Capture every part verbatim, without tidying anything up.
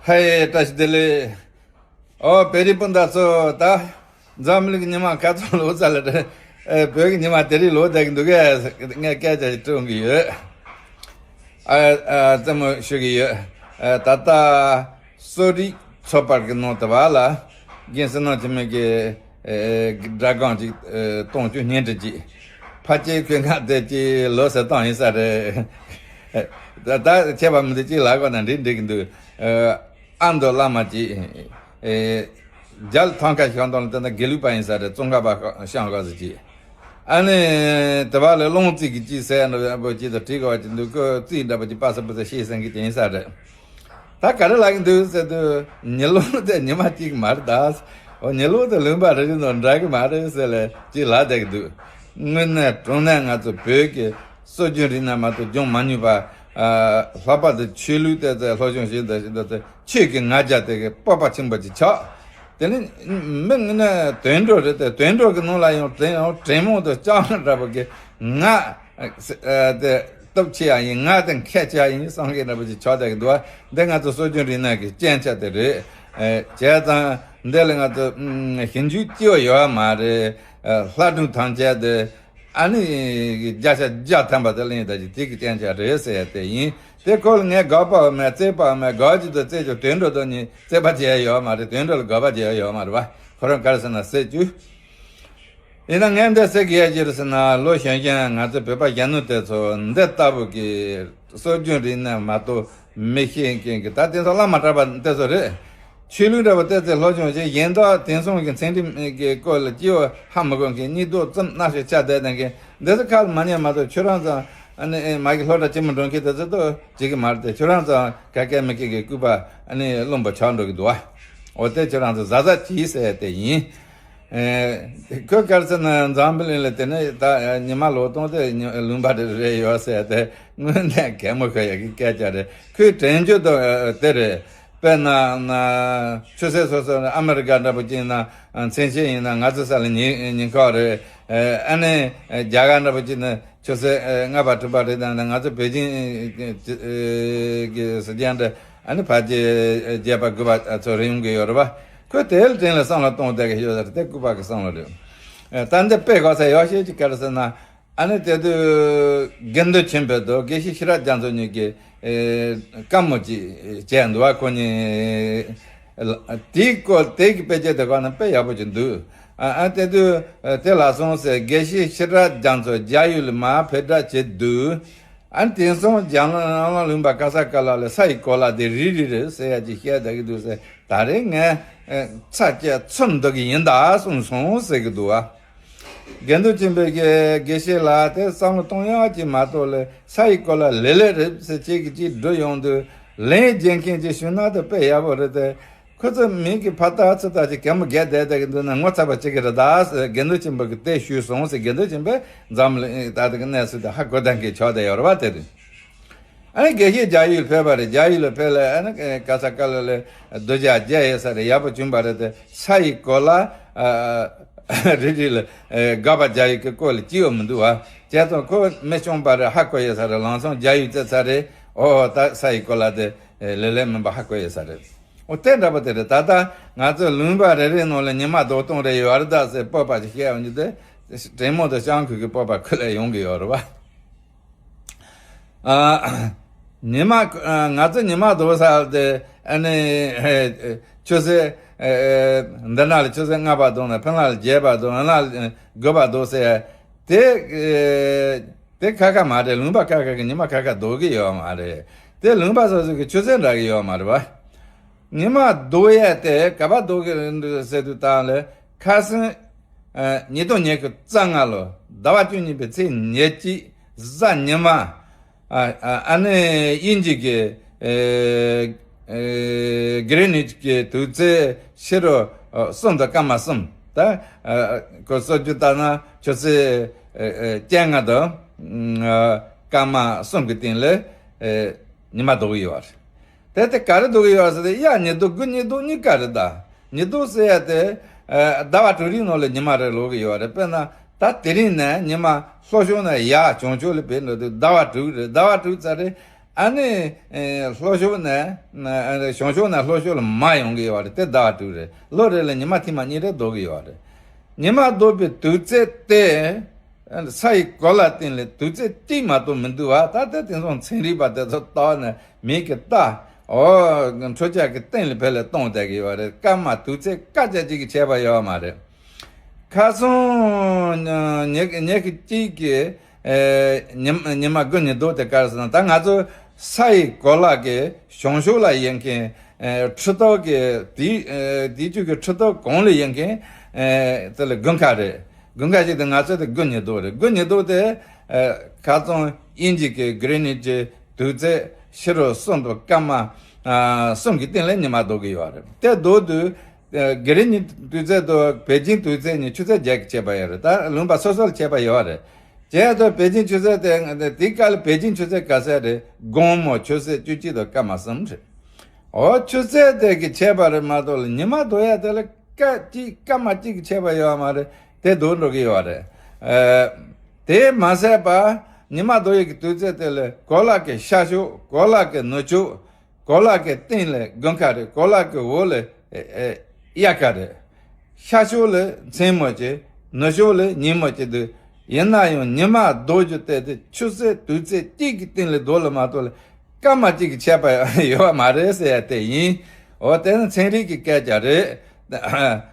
ཧེ། བཀྲ་ཤིས་བདེ་ལེགས། ཨོ། བོད་རིགས་སྤུན་ཟླ་ཚོ། ད་འཛམ་གླིང་གི་ཉི་མ་ག་ཚོད་ལོག་ཚར་ལ་རེད། ཨེ། བོད་ཀྱི་ཉི་མ་དེ་རིང་ལོག་བསྡད་ཀྱི་འདུག་གས། ངས་སྐད་ཆ་ཞིག་དྲི་འོང་གི་ཡོད། ཨ། ཨ། རྩེད་མོ་ཞུ་གི་ཡོད། ཨ། ད་ལྟ་གསོ་རིག་ཚོགས་པ་གི་ནང་དུ་བ་ལ་རྒན་བསོད་ནམས་འཆི་མེད་ཀྱི་ཨེ། སྒྲ་སྒམ་ཅིག་ཨེ། གཏོང་རྒྱུ་སྙན་སྒྲོན་ཅིག་ཕལ་ཆེར་ཁོས་ང་དེ་ཅིག་ལོ་ཟེར་སྟངས་ཡིན་ས་རེད། ད་ད་ཁྱད་པར་མི་འདུག་ཅིག་ལབ་དགོས་ན་འགྲིག་འགྲིག་གི་འདུག་ཨ། ཨ་མདོ་བླ་མ་ཅིག་ཨེ། རྒྱལ་ཐང་ཁ་ཤང་དང་ལ་བལྟས་ན་དགེ་ལུགས་པ་ཡིན་ས་རེད། ཙོང་ཁ་པ་ཤང་ག་ཟེར་ཅིག་ཨ་ནི་དེ་བ་ལས་ལུང་རྩིས་ཀྱི་ཅིག་ཟེར་འདྲ་བོ་ཅིག་དང་བྲིས་དགོས་པ་ཅིག་འདུག་ཁོས་རྩིས་འདྲ་བོ་ཅིག་པ་སེ་པ་སེ་ཤེས་ཟེར་མཁན་ཅིག་ཡིན་ས་རེད། ད་ག་རེ་ལབ་ཀྱི་འདུག་ཟེར་དུས། ཉི་ལོག་དེ་ཉི་མ་གཅིག་མ་རེད་ད། འོ། ཉི་ལོག་དེ་ལུང་པ་རེ་རེ་དང་འདྲ་གི་མ་རེད་ཟེར་ལ་ཅིག་ལབ་བསྡད་ཀྱི་འདུག་དངོས་གནས་དྲང་གནས་ང་ཚོ་བོད་ཀྱི་སྲོལ་རྒྱུན་རིག་གནས་མ་གཏོགས་སྦྱོང་མ་མྱོང་པ། ཨ། ལྷག་པར་དུ་ཆོས་ལུགས་དེ་ཚོ་སློབ་སྦྱོང་བྱེད་དང་བྱེད་དང་དེ་ཆོས་ཀྱི་ང་རྒྱལ་དེ་གི་སྤོབས་པ་ཆེན་པོ་ཅིག་ཆགས། དེ་ནི་མི་དངོས་གནས་དུད་འགྲོ་རེད་དེ། དུད་འགྲོ་གི་ནང་ལ་ཡང་དྲན་ཡང་དྲན་མོ་དང་སྤྱང་འདྲ་བོ་གི་ང་ཨ། དེ་སྟོབས་ཆེ་ཡ་ཡིན། ང་དེ་མཁས་ཆེ་ཡ་ཡིན་བསམ་མཁན་འདྲ་པོ་ཅིག་ཆགས་བསྡད་ཀྱི་འདུག་བ། འདི་ང་ཚོ་སྲོལ་རྒྱུན་རིག་གནས་ཀྱི་རྐྱེན་ཆ་དེ་རེད། ཨེ། བྱས་ཙང་འདི་ལ་ང་ཚོ་ཨམ། ཞིབ་འཇུག་སྐྱིད་པོ་ཡོད་མ་རེད། ཨ། ལྷ་སྒྲུང་ཐམས་ཅད་དེ་ཨ་ནི་བརྒྱ་ཆ་བརྒྱ་ཐམ་པ་དེ་གླེང་ད་ཅིག་དེ་གི་རྐྱེན་ཆ་རེད་ཟེར་ཡ་དེ་ཡིན། དེ་ཁོ་ལ་ངས་དགག་པའང་མེད། རྩོད་པའང་མེད། དགག་རྒྱུ་དང་རྩོད་རྒྱུ་དུད་འགྲོ་དང་གཉིས་རྩོད་པ་བྱས་ཡོད་མ་རེད། དུད་འགྲོ་ལ་དགག་པ་བྱས་ཡོད་མ་རེད་བ། ཁོ་རང་ག་རེ་ཟེར་ན་ཟེར་རྒྱུ། ཡིན་ན་ངས་འདི་ཟེར་གི་ཡ་ཅི་རེད་ཟེར་ན། ལོ་གཞོན་གཞོན་ང་ཚོ་བོད་པ་གཞོན་ནུ་དེ་ཚོ་འདི་ལྟ་བུ་གི་སྲོལ་རྒྱུན་རིག་གནས་མ་གཏོགས་མི་ཤེས་མཁན་གི། ད་དེང་སང་བླ་མ་གྲྭ་པ་དེ་ཚོ་རེད། ཆོས་ལུགས་འདྲ་བོ་དེ་ཚོ་སློབ་སྦྱོང་བྱས། གཞན་དག་དེང་སང་གི་ཚན་རིག་གི་སྐོར་ལ་སྐྱེ་བོ་ཧ་མི་གོ་མཁན། སྙིགས་དོར་ཙམ་རྣམ་ཤེས་ཆགས་བསྡད་མཁན་འདི་ཚོ་ཁ་ལ་མ་ཉན་མ་གཏོགས། ཁྱོད་རང་ཚོ་ཨ་ནི་མ་གི་སློབ་གྲྭ་ཆེན་མོ་འགྲོ་མཁན་དེ་ཚོ་ཏོ་བྱེད་གི་མ་རེད་དེ། ཁྱོད་རང་ཚོ་ག་གེ་མི་གེ་གི་སྐུད་པ་ཨ་ནི་རློན་པ་ཆགས་འགྲོ་གི་འདུག་བ། འོ། དེ་ཁྱོད་རང་ཚོ་གཟབ་གཟབ་གྱིས་ཟེར་དེ་ཡིན། ཨེ། ཁོས་ག་རེ་ཟེར་ན། འཛམ་བུ་གླིང་ལ་དེ་ནས་ད་ཉི་མ་ལོག་སྟངས་དེ་ལུང་པ་རེ་རེ་ཡོད་ཟེར་དེ་དངོས་གནས་གད་མོ་ཤོར་ཡ་གི་སྐད་ཆ་རེད། ཁོས་དྲན་རྒྱུ་དང་དེ་རེད། དཔེར་ན་ན་ཆུ་ཚོད་སོ་སོ་ཨ་མི་རི་ཀ་འདྲ་པོ་ཅིག་ན་མཚན་ཕྱེད་ཡིན་ན། ང་ཚོ་ས་ལ་ཉིན་ཉིན་ཁ་རེད། ཨ་ནི་རྒྱ་གར་འདྲ་པོ་ཅིག་ན་ཆུ་ཚོད་ལྔ་པ་དྲུག་པ་རེད། ད་ང་ཚོ་བོད་བཞིན་གྱི་ཟེར་རྒྱུ་འདྲ། ཨ་ནི་ཕལ་ཆེར་བརྒྱད་པ་དགུ་པ་ཚོ་རེད་ཡོང་གི་ཡོད་རེད་པ། ཁོས་དེ་ལ་དྲན་ལ་བསམ་བློ་གཏོང་བསྡད་ཀྱི་ཡོད་རེད། དེ་སྐུད་པ་གི་བསམ་བློ་རེད། ཨ། ད་འདི་དཔེ་གོ་ས་ཡག་ཤོས་ཅིག་ག་རེ་ཟེར་ན། ཨ་ནི་དེ་དུས་དགེ་འདུན་ཆོས་འཕེལ་དང་དགེ་བཤེས་ཤེས་རབ་རྒྱ་མཚོ་གཉིས་ཀྱིས་ཨེ། བཀའ་མོལ་ཅིག་བྱས་འདུག་བ། ཁོ་གཉིས། དེའི་སྐོར་དེ་གི་དཔེ་ཆ་དེ་གོ་ན་དཔེ་ཡག་པོ་ཅིག་འདུག་ཨ། ཨ། དེ་དུས་དེ་ལ་སོང་ཟེར། དགེ་བཤེས་ཤེས་རབ་རྒྱ་མཚོ་རྒྱ་ཡུལ་ལ་མར་ཕེབས་གྲབས་བྱས་འདུག་ཨ། དེང་སང་རྒྱ་ནག་ལུང་པ་ཀ་ས་ཀ་ལ་ལ་ས་ཡི་གོ་ལ་དེ་རིལ་རིལ་རེད་ཟེར་ཡ་ཅིག་བཤད་བསྡད་ཀྱི་འདུག་ཟེར། ད་རེས་ངས་ཚ་སྐྱ་ཚུར་འདུག་གི་ཡིན་ད་གསུངས་སོང་ཟེར་གྱི་འདུག་བ། དགེ་འདུན་ཆོས་འཕེལ་གྱིས་དགེ་བཤེས་ལགས་དེ་བསམ་བློ་གཏོང་ཡག་ཅིག་མ་གཏོགས་ལས་ས་ཡི་གོ་ལ་ལེ་ལེ་རེད་ཟེར། ཁྱེད་ཀྱིས་ཅིག་འགྲོ་ཡོང་དུས་ལན་རྒྱག་མཁན་ཅིག་བྱུང་ན་དེ་དཔེ་ཡག་པོ་རེད་དེ། ཁོ་ཚོ་མིང་གི་ཕ་སྟག་ཚུ་ད་ཅིག་གད་མོ་བགད་བསྡད་བསྡད་ཀྱི་འདུག་ན་ངོ་ཚ་པ་བྱེད་ཀྱི་རེད་ད་ཟེར། དགེ་འདུན་ཆོས་འཕེལ་གྱིས་དེ་ཞུས་སོང་ཟེར། དགེ་འདུན་ཆོས་འཕེལ་འཛམ་གླིང་ད་ལྟ་གི་གནས་ཚུལ་དེ་ཧ་གོ་བསྡད་མཁན་ཆགས་བསྡད་ཡོད་རེད་བ། དེ་རེད། ཨ་ནི་དགེ་བཤེས་རྒྱ་ཡུལ་ཕེབས་པ་རེད། རྒྱ་ཡུལ་ལ་ཕེབས་ལ་ཨ་ནི་ཀ་ས་ཀ་ལ་ལ་གདུལ་བྱ་རྒྱལ་ཡོད་ས་རེད། ཡག་པོ་བྱུང་བ་རེད་དེ། ས་ཡི་གོ་ལ་ཨ་རིལ་རིལ་ལ་ཨ་དགག་པ་རྒྱག་ཡག་གི་སྐོར་ལ་ཅི་ཡང་མི་འདུག་བ། བྱས་ཙང་ཁོ་མི་སྐྱོན་པ་རེད། ཧ་གོ་ཡོད་ས་རེད། ལམ་སང་རྒྱ་ཡུལ་བཙལ་ས་རེད། ཨོ་ད་ས་ཡི་གོ་ལ་དེ་ལེ་ལེ་མིན་པ་ཧ་གོ་ཡོད་ས་རེད། ཨོ་དེ་འདྲ་པོ་དེ་རེད། ད་ལྟ་ང་ཚོ་ལུང་པ་རེ་རེའི་ནང་ལ་ཉི་མ་ལྡོག་སྟངས་རེ་ཡོད་རེད་ད་ཟེར་སྤོབས་པ་ཞིག་བཤད་ཡོང་རྒྱུ་དེ། དྲན་མོ་དང་སྤྱང་ཁུག་གི་སྤོབས་པ་ཁོ་ལ་ཡོང་གི་ཡོད་རེད་བ། ཨ། ཉི་མ། ཨ། ང་ཚོ་ཉི་མ་ལྡོག་ས་དེ་ཨ་ནི་ཨེ་ཨེ་ཆུ་ཚོད་ཨེ་ཨེ་འདི་ན་ལ་ཆུ་ཚོད་ལྔ་པ་ལྡོག་ན་ཕ་ན་ལ་བརྒྱད་པ་ལྡོག་ན་ལ་དགུ་པ་ལྡོག་ཟེར་དེ། ཨེ་དེ་ཁ་ཁ་མ་རེད། ལུང་པ་ཁ་ཁ་གི་ཉི་མ་ཁ་ཁ་ལྡོག་གི་ཡོད་མ་རེད། དེ་ལུང་པ་སོ་སོ་གི་ཆུ་ཚོད་འདྲ་གི་ཡོད་མ་རེད་བ། ཉི་མ་ལྡོག་ཡས་དེ་ག་པར་ལྡོག་གི་རེད་འདུག་ཟེར་དུས་ད་ལ་ཁ་སང་ཨ་ཉིས་སྟོང་ཉི་ཤུ་རྩ་ལྔ་ལོ་ཟླ་བ་བཅུ་གཉིས་པའི་ཚེས་ཉེར་གཅིག་གཟའ་ཉི་མ། ཨ་ཨ་ཨ་ནི་དབྱིན་ཇི་གི་ཨེ་ཨེ་གྷི་རིན་ཝིཆ་གི་དུས་ཚོད་ཕྱི་དྲོ་ཨ་གསུམ་དང་སྐར་མ་གསུམ། ད་ཨ་ཁོ་གསར་འགྱུར་ལྟར་ན་ཆུ་ཚོད་ཨེ་ཨེ་བཅོ་ལྔ་དང་ཨ་སྐར་མ་གསུམ་གི་སྟེང་ལ་ཨེ་ཉི་མ་ལྡོག་གི་ཡོད་རེད། དེ་དེ་ག་རེ་ལྡོག་གི་ཡོད་ཟེར་ཏེ། ཡ་ཉི་ལྡོག་དགུ་ཉི་ལྡོག་གཉིས་ཀ་རེད་ད། ཉི་ལྡོག་ཟེར་ཡ་དེ་ཨ་ཟླ་བ་དྲུག་རེའི་ནང་ལ་ཉི་མ་རེ་ལོག་གི་ཡོད་རེད། དཔེར་ན་ད་དེ་རིང་ནས་ཉི་མ་ལྷོ་ཕྱོགས་ནས་ཡར་བྱང་ཕྱོགས་ལ་བབས་འགྲོ་དུས་ཟླ་བ་དྲུག་རེད། ཟླ་བ་དྲུག་ཚར་རེད། ཨ་ནི་ཨེ་ལྷོ་ཕྱོགས་ནས་ཨ་བྱང་ཕྱོགས་ནས་ལྷོ་ཕྱོགས་ལ་མར་ཡོང་གི་ཡོད་རེད། དེ་ཟླ་བ་དྲུག་རེད། ལོ་རེ་ལ་ཉི་མ་ཐེངས་མ་གཉིས་རེ་ལྡོག་གི་ཡོད་རེད། ཉི་མ་ལྡོག་པའི་དུས་ཚོད་དེ་ས་ཡི་གོ་ལ་སྟེང་ལ་དུས་ཚོད་གཅིག་མ་གཏོགས་མི་འདུག་བ། ད་ལྟ་དེང་སང་ཚན་རིག་པ་དེ་ཚོ་ལྟ་ནས་མིག་གིས་ལྟ། འོ་འཕྲུལ་ཆས་ཀྱི་སྟེང་ལ་ཕར་ལ་གཏོང་བསྡད་ཀྱི་ཡོད་རེད། སྐར་མ་དུས་ཚོད་སྐར་ཆ་གཅིག་གི་ཁྱད་པར་ཡོད་མ་རེད། ཁ་སང་ཉི་ཉི་གཅིག་གི་ཨེ་ཉི་ཉི་མ་དགུ་ཉི་ལྡོག་དེ་ག་རེ་ཟེར་ན། ད་ང་ཚོ་ས་ཡི་གོ་ལ་གི་བྱང་ཕྱོགས་ལ་ཡོད་མཁན་ཨེ་ཁྲི་ཐོག་གི་དེ་ཨེ་དེ་ཅུ་གི་ཁྲི་ཐོག་གོང་ལ་ཡོད་མཁན་ཨེ་དེ་ལ་དགུན་ཁ་རེད། དགུན་ཁ་ཞིག་དེ་ང་ཚོ་དེ་དགུ་ཉི་ལྡོག་རེད། དགུ་ཉི་ལྡོག་དེ་ཨེ་ཁ་སང་དབྱིན་ཇི་གི་གྷི་རི་ནིཆ་གི་དུས་ཚོད་ཕྱི་རུ་གསུམ་དང་སྐར་མ་ཨ་གསུམ་གྱི་སྟེང་ལ་ཉི་མ་ལྡོག་གི་ཡོད་རེད། དེ་ལྡོག་དུས་ཨ་གྷི་རི་ནིཆ་དུས་ཚོད་དང་པེ་ཅིང་དུས་ཚོད་གཉིས་ཆུ་ཚོད་བརྒྱད་ཀྱི་ཁྱད་པར་ཡོད་རེད། ད་ལུང་པ་སོ་སོ་ལ་ཁྱད་པར་ཡོད་རེད། བྱས་ཙང་པེ་ཅིང་ཆུ་ཚོད་དེ་དེའི་སྐབས་ལ་པེ་ཅིང་ཆུ་ཚོད་ག་ཚད་རེད། དགོང་མོ་ཆུ་ཚོད་བཅུ་གཅིག་དང་སྐར་མ་གསུམ་རེད། འོ་ཆུ་ཚོད་དེ་གི་ཁྱད་པར་རེད་མ་གཏོགས་ལ་ཉི་མ་ལྡོག་ཡ་དེ་ལ་སྐར་གཅིག་སྐར་མ་གཅིག་གི་ཁྱད་པར་ཡོད་མ་རེད། དེ་ལྡོག་འགྲོ་གི་ཡོད་རེད། ཨ་དེ་མ་ཟད་པ་ཉི་མ་ལྡོག་ཡ་གི་དུས་ཚོད་དེ་ལ་གོ་ལ་གི་ཤར་ཕྱོགས། གོ་ལ་གི་ནུབ་ཕྱོགས། གོ་ལ་གི་སྟེང་ལ་དགུན་ཁ་རེད། གོ་ལ་གི་འོག་ལ་ཨེ་ཨེ་དབྱར་ཁ་རེད། ཤར་ཕྱོགས་ལ་མཚན་མོ་བྱས། ནུབ་ཕྱོགས་ལ་ཉིན་མོ་བྱས་འདུག་ཡིན་ན་ཡང་ཉི་མ་ལྡོག་རྒྱུ་དེ་དེ་ཆུ་ཚོད་དུས་ཚོད་གཅིག་གི་སྟེང་ལ་ལྡོག་ལ་མ་གཏོགས་ལ་སྐར་མ་གཅིག་གི་ཁྱད་པར་ཡོད་མ་རེད་ཟེར་ཡ་དེ་ཡིན། འོ་དེ་ནི་ཚན་རིག་གི་སྐད་ཆ་རེད།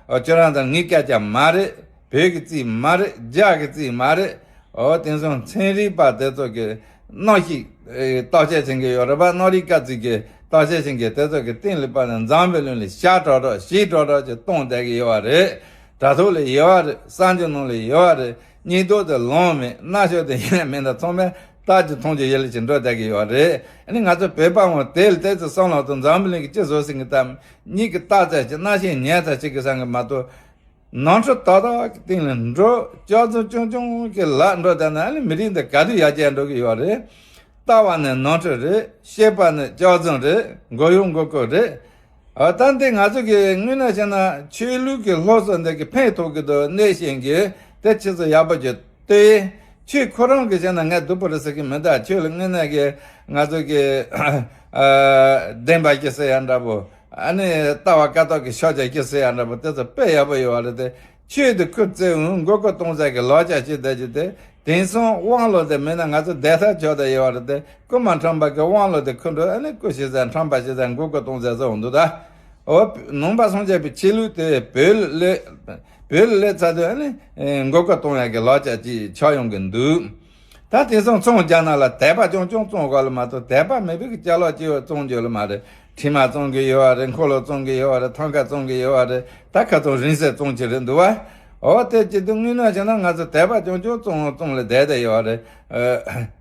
འོ་ཁྱོད་རང་དང་ངའི་སྐད་ཆ་མ་རེད། བོད་ཀྱི་རྩིས་མ་རེད། རྒྱ་གི་རྩིས་མ་རེད། འོ་དེང་སང་ཚན་རིག་པ་དེ་ཚོ་གི་གནམ་གཤིས་ཨེ་བརྟག་དཔྱད་བྱེད་མཁན་ཡོད་རེད་པ། གནམ་རིག་སྐར་རྩིས་ཀྱི་བརྟག་དཔྱད་བྱེད་མཁན་དེ་ཚོ་གི་སྟེང་ལ་པ་ནི་འཛམ་བུ་གླིང་ལ་ཤར་དྲག་དྲག་ཞིག་དྲག་དྲག་ཅིག་གཏོང་བསྡད་ཀྱི་ཡོད་པ་རེད། དྲ་ཐོག་ལ་ཡོད་པ་རེད། གསར་འགྱུར་ནང་ལ་ཡོད་པ་རེད། སྙིང་སྟོབས་དེ་ལོང་མེད། རྣ་ཤོག་དེ་ཡིན་ཡང་མིན་ད་ཚང་མས་ལྟ་ཅི་མཐོང་ཅི་ཡིད་ལ་ཅི་འགྲོ་བསྡད་ཀྱི་ཡོད་པ་རེད། ཨ་ནི་ང་ཚོ་བོད་པ་འོང་དེ་ལ་དེ་ཚོ་བསམ་བློ་དང་འཛམ་བུ་གླིང་གི་སྤྱི་བཟོ་ཟིན་གི་ད་མིག་གི་ལྟ་ཚད་ཅིག་རྣ་ཤེས་ཉན་ཚད་ཅིག་གི་བསམ་གི་མ་གཏོགས། ནོར་འཁྲུལ་ཏག་ཏག་གི་སྟེང་ལ་འགྲོ། སྐྱག་རྫུན་རྐྱང་རྐྱང་གི་ལག་འགྲོ་བསྡད་ན་ཨ་ནི་མི་རིགས་འདི་ག་དུས་ཡར་རྒྱས་འགྲོ་གི་ཡོད་རེད། ལྟ་བ་ནི་ནོར་འཁྲུལ་རེད། བཤད་པ་ནི་སྐྱག་རྫུན་རེད། མགོ་གཡོག་མགོ་སྐོར་རེད། ཨ་ད་འདི་ང་ཚོ་གི་དངོས་གནས་བྱས་ན་ཆོས་ལུགས་ཀྱི་སློབ་གསོ་འདི་གི་ཕན་ཐོགས་ཀྱི་འདུག་གནས་ཤིང་གི་དེ་ཆེས་སུ་ཡག་པོ་ཅིག་ལྟོས། ཆོས་ཁོ་རང་གི་བྱས་ན་ངས་སྡུག་པོ་རེད་ཟེར་གི་མི་འདུག་ཆོས་ལ་དངོས་གནས་ཀྱི་ང་ཚོ་གི་ཨ་བདེན་པ་ཅིག་ཟེར་ཡ་འདྲ་པོ། ཨ་ནི་ལྟ་བ་ཀ་ཏོག་གི་ཤོག་ཆ་སྐྱི་སེ་ཡ་འདྲ་པོ་དེ་ཚོ་དཔེ་ཡག་པོ་ཡོད་པ་རེད་དེ། ཆོས་དེ་ཁུར་བཙལ་འོང་མགོ་སྐོར་གཏོང་ས་གི་ལོ་ཆ་ཅིག་བསྡད་ཀྱི་དེ། དེང་སང་དབང་ལོ་དེ་མེད་ན་ང་ཚོ་བསྡད་ཐབས་ཆོག་དེ་ཡོད་པ་རེད་དེ། རྐུ་མ་ཁྲམ་པ་གི་དབང་ལོ་དེ་ཁུར་འགྲོ་ཨ་ནི་རྐུ་ཤི་ས་ཁྲམ་པ་ཤི་ས་མགོ་སྐོར་གཏོང་ས་ཟེར་འོང་འདུག་ད། འོ་ནང་པ་སངས་རྒྱས་པའི་ཆོས་ལུགས་དེ་བོད་ལ་སླེབས་བོད་ལ་སླེབས་ཚར་དུས་ཨ་ནི་མགོ་སྐོར་གཏོང་ཡ་གི་ལོ་ཆ་ཅིག་ཆགས་ཡོང་གི་འདུག་ད་དེང་སང་ཚོང་རྒྱག་ན་ལ་དད་པ་རྐྱང་རྐྱང་བཙོང་དགོས་ལ་མ་གཏོགས་དད་པ་མེད་པའི་གི་ཅ་ལག་ཅི་ཡོད་བཙོང་རྒྱུ་ལ་མ་རེད། ཁྲི་མ་བཙོང་གི་ཡོད་པ་རེད། འཁོར་ལོ་བཙོང་གི་ཡོད་པ་རེད། ཐང་ཀ་བཙོང་གི་ཡོད་པ་རེད། ད་ཁ་ཚོང་རིན་གསེར་བཙོང་གི་རེད་འདུག་བ། འོ་དེ་བྱེད་དུས་དངོས་གནས་བྱས་ན་ང་ཚོ་དད་པ་རྐྱང་རྐྱང་བཙོང་བཙོང་ལ་བསྡད་བསྡད་ཡོད་པ་རེད། ཨ་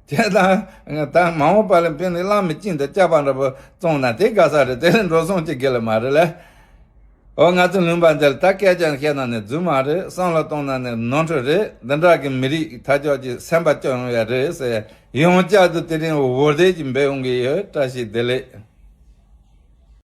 དེ་དང་ད་མ་འོངས་པ་ལ་ཕན་ནི་གླང་མི་སྐྱིན་དང་སྐྱག་པ་འདྲ་པོ་བཙོང་ན་དེ་དགའ་ས་རེད། དེ་ལས་འགྲོ་སོང་ཅིག་དགེ་ལ་མ་རེད་ལ། འོ་ང་ཚོ་ལུང་པ་འདིར་ད་སྐད་ཆ་བཤད་ན་ནི་རྫུན་མ་རེད། བསམ་བློ་གཏོང་ན་ནི་ནོར་འཁྲུལ་རེད། འདི་འདྲ་གི་མི་རིགས་ཐ་ཆོག་ཅིག་སེམས་པ་སྐྱོ་ཡོང་ཡ་རེད་ཟེར། ཡང་བསྐྱར་དུ་དེ་རིང་འོ་དེ་ཅིག་འབད་འོང་གི་ཡོད། བཀྲ་ཤིས་བདེ་ལེགས།